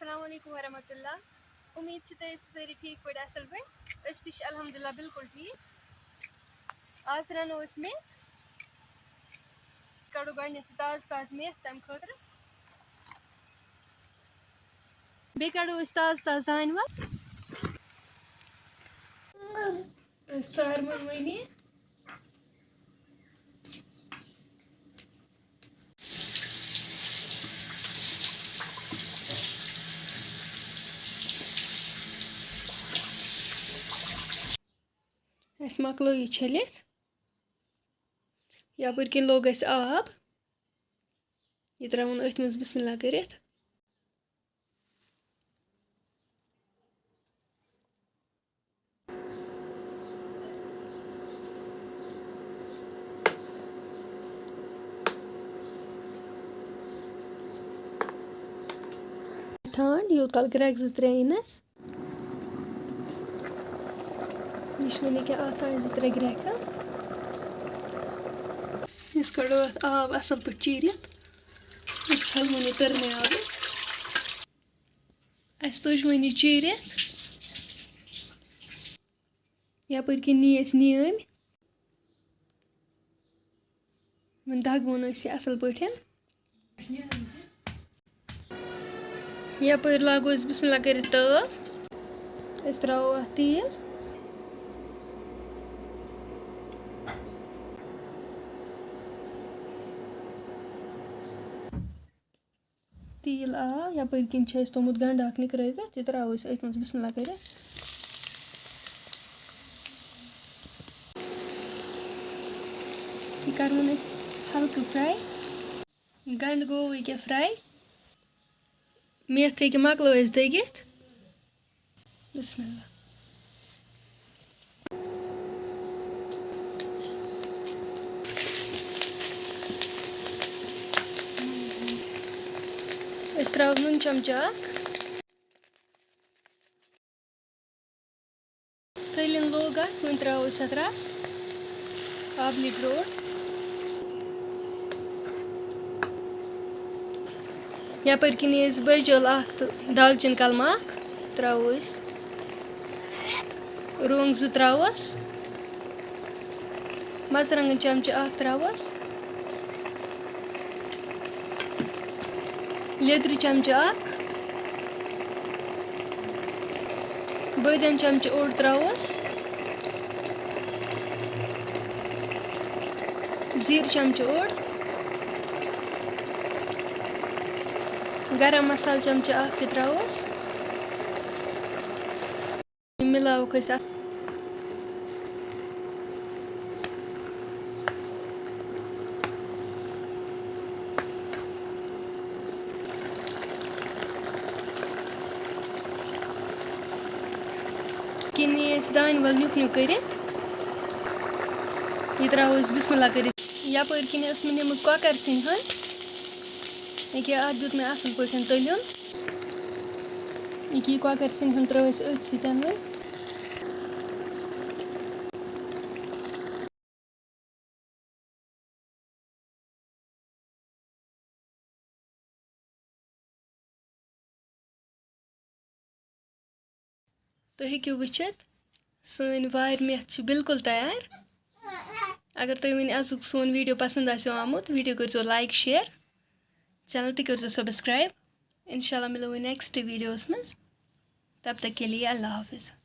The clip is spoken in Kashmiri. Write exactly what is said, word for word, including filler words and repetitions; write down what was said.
السلام علیکم ورحمۃ اللہ۔ اُمید چھِ تُہۍ ٲسِو سٲری ٹھیٖک پٲٹھۍ، اَصٕل پٲٹھۍ۔ أسۍ تہِ چھِ الحمدللہ بِلکُل ٹھیٖک۔ آز رَنو أسۍ میتھ، کَڑو گۄڈٕنٮ۪تھ تازٕ تازٕ میتھ تَمہِ خٲطرٕ۔ بیٚیہِ کَڑو أسۍ تازٕ تازٕ دانہِ وَل۔ أسۍ ژارمَن وٕنی۔ اَسہِ مۄکلو یہِ چھٔلِتھ۔ یَپٲرۍ کِنۍ لوٚگ اَسہِ آب۔ یہِ ترٛاوُن أتھۍ منٛز بسم اللہ کٔرِتھ۔ ٹھانٛڈ، یوٗت کال گرٛٮ۪کھ زٕ ترٛےٚ یِنَس۔ یہِ چھِ وٕنہِ ییٚکیٛاہ اَتھ آسہِ زٕ ترٛےٚ گرٛٮ۪کہٕ۔ أسۍ کَڑو اَتھ آب اَصٕل پٲٹھۍ چیٖرِتھ۔ أسۍ چھَلہون یہِ تٔرنہِ آبہٕ۔ اَسہِ تُج وۄنۍ یہِ چیٖرِتھ۔ یَپٲرۍ کِنۍ نی اَسہِ نیٲمۍ۔ وۄنۍ دَگوُن أسۍ یہِ اَصٕل پٲٹھۍ۔ یَپٲرۍ لاگو أسۍ بسم اللہ کٔرِتھ تٲو۔ أسۍ ترٛاوو اَتھ تیٖل۔ تیٖل آو، یَپٲرۍ کِنۍ چھُ اَسہِ تھوٚمُت گَنٛڈٕ اَکھ نِکرٲوِتھ، یہِ ترٛاوو أسۍ أتھۍ منٛز بسم اللہ کٔرِتھ۔ یہِ کَرون أسۍ ہلکہٕ fry۔ گَنٛڈٕ گوٚو ییٚکیٛاہ fry۔ میتھ ییٚکیٛاہ مۄکلٲو اَسہِ دٔگِتھ۔ بسم اللہ۔ أسۍ ترٛاوو نُن چمچہٕ اکھ۔ تٔلِن لوگ اَتھ، وۄنۍ ترٛاوو أسۍ اَتھ رَس، آبہٕ لیٖٹر اوٚڑ۔ یَپٲرۍ کِنۍ أسۍ بٲجِل اَکھ تہٕ دالچیٖن کَلمہٕ اَکھ ترٛاوو أسۍ۔ رۄنٛگ زٕ ترٛاووس۔ مَرژٕوانٛگَن چمچہٕ اَکھ ترٛاووس۔ لیٚدرِ چمچہٕ اَکھ۔ بٲدیان چمچہٕ اوٚڑ ترٛاووس۔ زیٖرٕ چمچہٕ اوٚڑ۔ گرم مسالہٕ چمچہٕ اَکھ تہِ ترٛاووس۔ یہِ مِلاوُکھ أسۍ اَتھ۔ کِنۍ یہِ أسۍ دانہِ وَل نیُک نیُک کٔرِتھ۔ یہِ ترٛاوو أسۍ بِسمِ اللہ کٔرِتھ۔ یَپٲرۍ کِنۍ ٲس مےٚ نِمٕژ کۄکَر سِنۍ ہَن۔ ییٚکیٛاہ اَتھ دیُت مےٚ اَصٕل پٲٹھۍ تٔلیُن۔ ییٚکیٛاہ یہِ کۄکَر سِنۍ ہَن ترٛٲو اَسہِ أتھۍ سۭتۍ وۄنۍ۔ تُہۍ ہیٚکِو وٕچھِتھ، سٲنۍ وارِ میتھ چھِ بالکل تیار۔ اگر تۄہہِ وۄنۍ أزیُک سون video پسنٛد آسیو آمُت، video کٔرۍزیو like، share، channel تہِ کٔرۍزیو subscribe۔ انشاءاللہ مِلو وۄنۍ next videoس منٛز۔ تب تک کے لیے اللہ حافظ۔